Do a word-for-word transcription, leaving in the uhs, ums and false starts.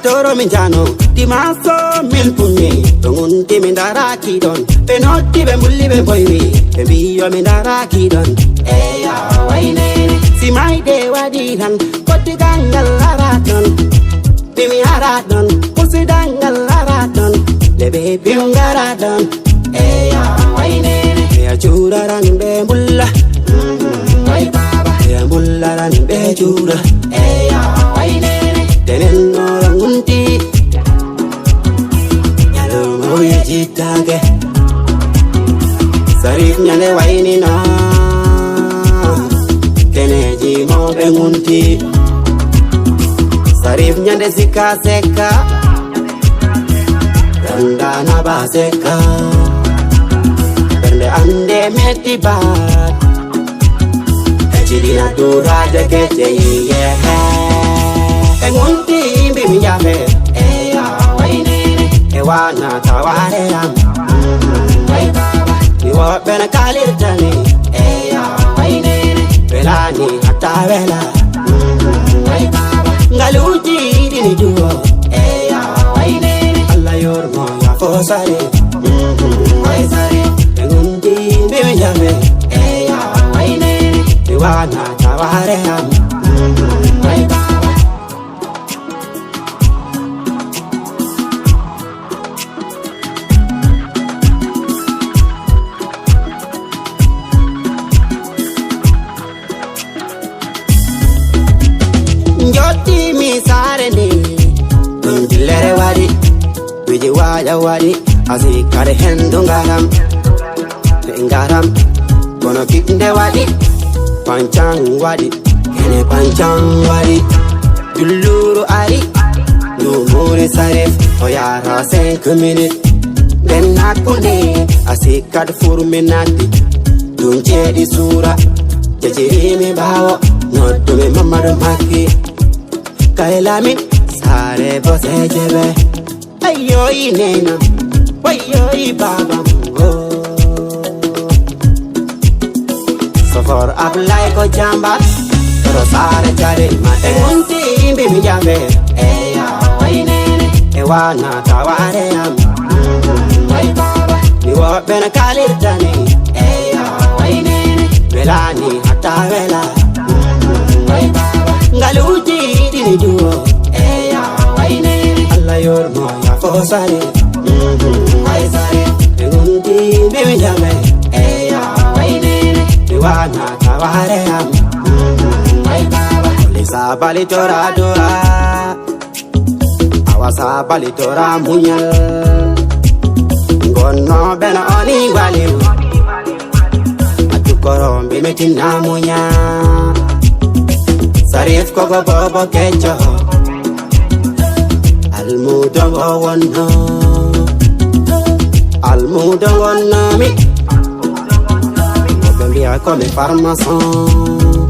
Toro min jano, dimanso min pummi. Ɓe ngunti min daraki ɗon. Ɓe noddi ɓe mbulli ɓe mboywi. Ɓe mbiyo min daraki ɗon. Eya waynene. Si mayde waɗi tan, koddigal ngal ara ɗon. Bimi ara ɗon, kusidangal ara ɗon. Lebe bim gara ɗon. Eya waynene. Eya juraran ɓe mbulla. Mm, way baba. Eya mbullaran ɓe jura. Eya waynene. Tenen nora ngunti. Nyalo mawye jittage. Sarif nyande waynina. Keneji mawɓe ngunti. Sarif nyande sika seka. Randa na ba seka. Bernde ande meti bat. Ejidina duraje kece iye. E ngunti imbi mi jafe. Eya waynene. E wana taware am. Mm, way baba. Mi woɓɓe na kalirtani. Eya waynene. Welani hatta wela. Mm, way baba. Ngaluji dini duwo. Eya waynene. Allah yormo ya fosare. Mm, way sare. E ngunti imbi mi jafe. Eya waynene. E wana taware am. Mm, way baba. Jotti mi saare nde. Ɗum dillere waɗi. Wiji waaƴa waɗi. Asi kare hendu ngaram. Ngaram. Kono kiɗnde waɗi. Pancan waɗi. Ene pancan waɗi. Dulluru ari. Numuri sarif. O yara cinq minutes. Nden nakkunde. Asi kad furminati. Ɗum ceeɗi suura. Jejirimi ɓaawo. Noddumi Mamadu Makki. Kay Lamin. Saare boseje ɓe. Ayoyi nena. Wayoyi baba. Oh. Sofor Ablaye ko jamba. Koro sare jare mate. Ngunti imbi mi jabe. Eya waynene. E wana taware am. Mm, way baba. Mi woɓɓe na kalirtani. Eya waynene. Welani hatta wela. Mm, way baba. Ngaluji dini duwo. Eya waynene. Allah yormo ya fosare. Mm, way sare. E ngunti imbi mi jabe. Eya waynene. Mi wana taware am. Mm, way baba. Lisa bali tora dora. Awa sabali tora muñal. Gonno bena oni waliw. Atukoro mbe metina muña. Sarif kogo bobo kejo. Almudo wonno. Almudo wonno mi. Ɓe mbiya ko mi farmason.